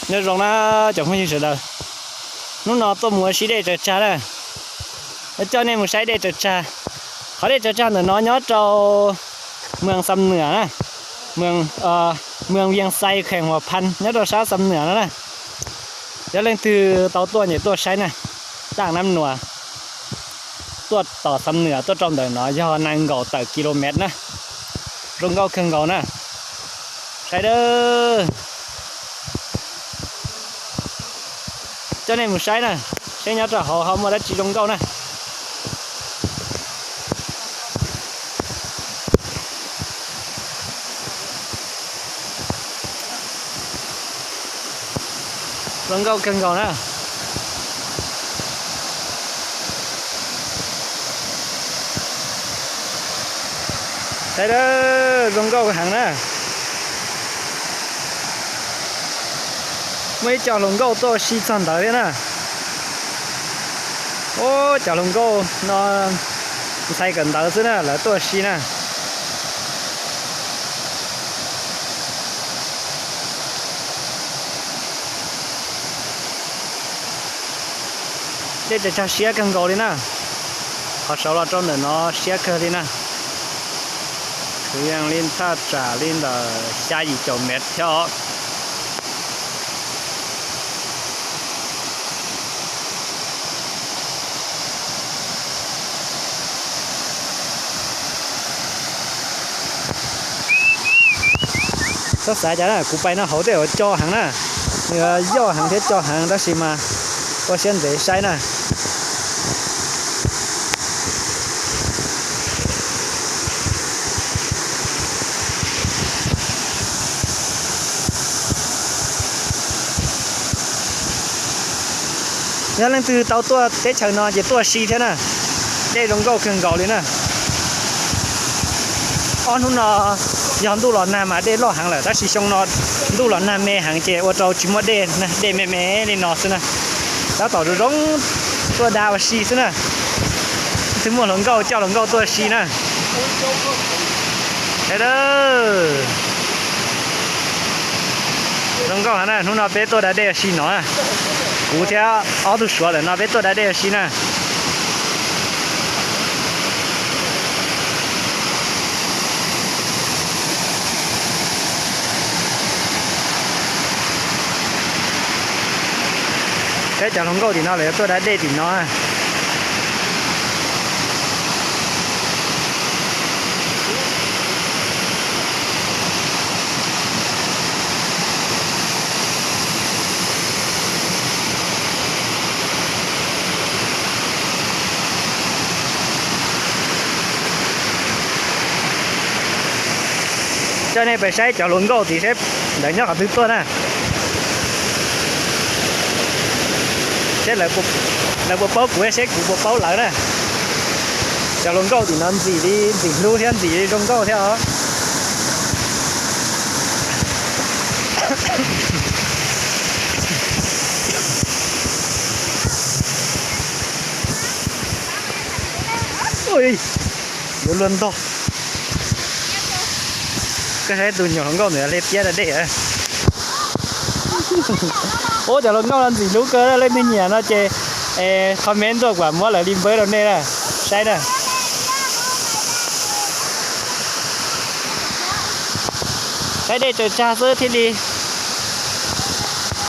Nyob zoo na cov phooj ywg sawv daws, hnub no tuaj mus ua si dej tsaws tsag na, coj nej mus saib dej tsaws tsag. Qhov dej tsaws tsag ntawm no nyob rau Mws Xam Nuam na, Mws Vias Xais kheem Huas Phas nyob rau sab Xam Nuam no na. Yog leej twg tau tuaj ces tuaj saib na, taj nab nuas tuaj tom Xam Nuam tuaj rau ntawm no yog nees nkaum tawm kilomev na, zoo nkauj kawg nkaus na. Saib dawb, coj nej mus saib na, saib nyob rau hauv ho muaj dab tsi zoo nkauj na. Zoo nkauj kawg nkaus na. Saib dawb, zoo nkauj heev na. Muaj ib co hluas nkauj tuaj ua si txog ntawd thiab na. Ub, cov hluas nkauj no ntxhais kawm ntawv xwb na, lawv tuaj ua si na. Dej tsaws tsag siab kawg nkaus li na. Qhov saud los rau ntawm no siab kawg li na. Kwv yees li thaj tsam li ntawm xya yim caum mev thiab os. Txhob xav cas na, kuv pais no hauv tej uas co heev na, nws yoj heev thiab co heev tab sis mas ua siab ntev saib na. Yog leej twg tau tuaj teb chaws no ces tuaj ua si thiab na. Dej zoo nkauj kawg nkaus li na. Ob hnub no yog ntuj los nag mas dej loj heev lawm tab sis xyoo no ntuj los nag me heev ces ua rau tsis muaj dej, dej me me li no xwb na. Tab tom zoo zoo tuaj da ua si xwb na. Twb muaj hluas nkauj coj hluas nkauj tuaj ua si na. Zoo nkauj heev na, hnub no peb tuaj da dej ua si no. Kuv thiab ob tug suav lawm no peb tuaj da dej ua si na. Peb cov hluas nkauj tim no lawv tuaj da dej tim no. Coj nej pais saib cov hluas nkauj tim seb lawv nyob qhov twg tuaj na. Seb lawv puas paub kuv seb kuv puas paub lawv na. Cov hluas nkauj tim no ntxim li ntxim hlub thiab ntxim li zoo nkauj thiab os. Yuav luag ntog. Koj saib tus nyuam hluas nkauj ntawd hle tiab da dej. Ub, cov hluas nkauj no ntxim hlub kawg, leej twg nyiam no ces comment tuaj kuam muab lawv li npawb rau nej na. Saib na. Saib dej tsaws tsag xwb thiaj li